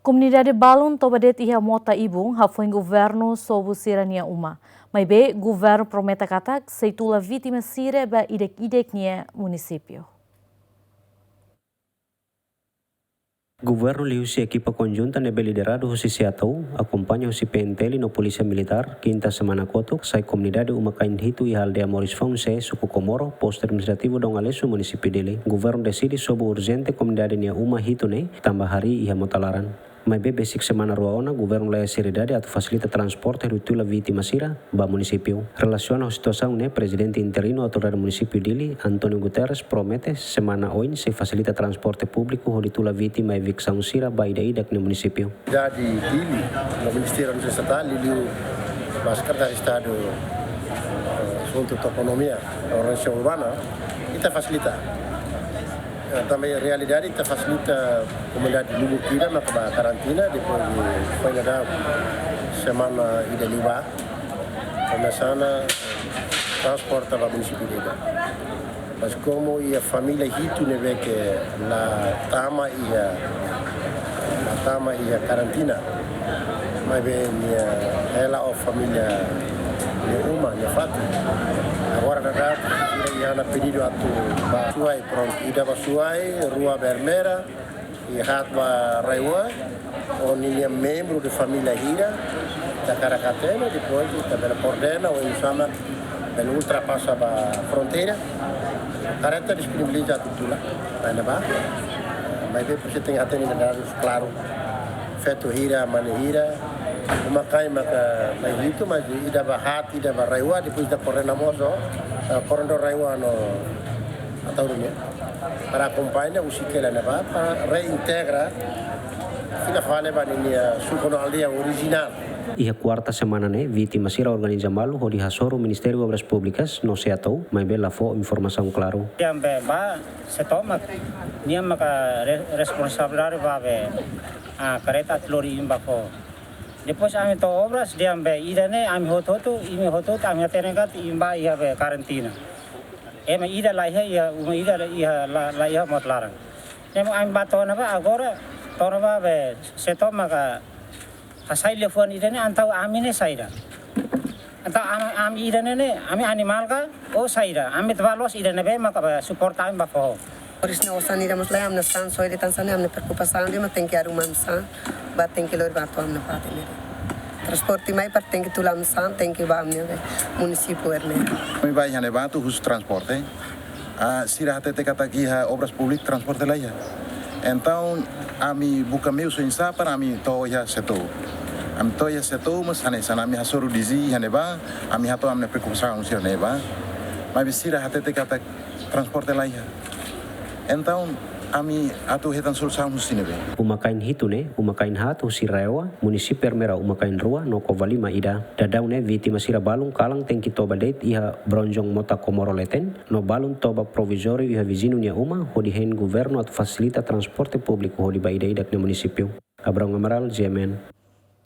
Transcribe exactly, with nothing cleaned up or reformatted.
Komunidade balun toba de'it iha mota ibun hafoin governu sobu sira-nia uma. Maibé, governu promete katak sei tula vítima sira ba ida-idak nia munisípiu. Governu liuhusi ekipa konjunta ne'ebé lideradu husi SEATOU, akompaña husi P N T L no Polísia Militár, kinta semana kotuk, sai komunidade uma-kain hitu iha aldeia Moris Foun C, suku Komoro, postu administrativu Dom Aleixo, munisípiu Dili. Governu deside sobu urjente komunidade nia uma hitu ne'e, tanba harii iha mota laran. Maibé besik semana rua ona, governu laiha seriedade atu fasilita transporte hodi tula vítima sira ba munisípiu. Relasiona ho situasaun ne'e, Prezidente Interinu Autoridade Munisípiu Dili, António Guterres, promete semana oin sei fasilita transporte públiku hodi tula vítima eviksaun sira ba ida-idak nia munisípiu. Dili, no Ministériu Estatál, liuliu ba Sekretáriu Estadu, eh, Asuntu Toponímia, Organizasaun Urbana, ita fasilita. Eh, tanba realidade ita fasilita komunidade lubuk ida maka ba karantina, depois de, foin dadauk semana ida liubá, komesa ona transporta ba munisípiu ida. Mas komu iha família hitu ne'ebé ke la tama iha, la tama iha karantina, maibé nia hela ho família nia uma, nia fatin. Agora dadauk sira iha ona pedidu atu ba Suai, prontu, ida ba Suai, rua ba Ermera, i haat ba RAEOA, ho ninia membru de família hira, ita hakarak hatene, depois ita bele koordena, oinsá mak bele ultrapasa ba fronteira. Kareta disponibiliza atu tula, ba ne'ebá. Maibé presiza tenke hatene dadus klaru. Feto hira, mane hira, uma-kain maka mai hitu, mas ida ba haat, ida ba RAEOA, depois ita koordena mós ho, eh, koordenadór RAEOA no Ataúru nian, para akompaña husi hela ne'ebá, para reintegra fila fali ba ninia suku no aldeia orijinál. Iha kuarta semana ne'e, vítima sira organiza malu hodi hasoru Ministériu Obras Públikas no SEATOU, maibé la fó informasaun klaru. Dehan be ba SEATOU mak, nia maka re-, responsabilidade ba be, ah, kareta atu lori imi ba fó. Depois ami to'o obras, dehan be ida-ne'e ami hotu-hotu, imi hotu-hotu ami hatene katak imi ba iha be karantina. Ema ida la iha, iha uma ida la iha, la, la iha mota laran. Ne'e mak ami ba to'o ona ba agora, to'o ona ba be SEATOU maka hasai liafuan ida-ne'e, entaun ami ne'e saida. Entaun ami, ami ida-ne'e ne'e, ami animál ka, ou saida. Ami atu ba loos ida ne'ebé maka ba suporta ami ba fó. Oras ne'e osan ida mós laiha, ami-nia osan soe de'it, tanba sá ne'e ami-nia preokupasaun de'it mak tenke arruma ami-nia osan, ba tenke lori ba to'o ami-nia fatin ne'e. Transporte mai para tenke tula ami-nia osan, tenke ba ami-nia be munisípiu Ermera. Ami ba iha ne'ebá atu husu transporte. Ah, sira hatete katak iha Obras Públikas transporte laiha. Entaun, ami buka meius oinsá para ami to'o iha SEATOU. Ami to'o iha SEATOU, mas hanesan ami hasoru D G iha ne'ebá, ami hato'o ami-nia preokupasaun sira ne'ebá. Maibé sira hatete katak transporte laiha. Entaun, ami atu hetan solusaun husi ne'ebé? Uma-kain hitu ne'e, uma-kain haat husi RAEOA, munisípiu Ermera uma-kain rua, no Covalima ida. Daudaun ne'e vítima sira balun kalan tenke toba de'it iha bronjong mota Komoro leten, no balun toba provizóriu iha viziñu nia uma, hodi hein governu atu fasilita transporte públiku hodi ba ida-idak nia munisípiu. Abraão Amaral, G M N.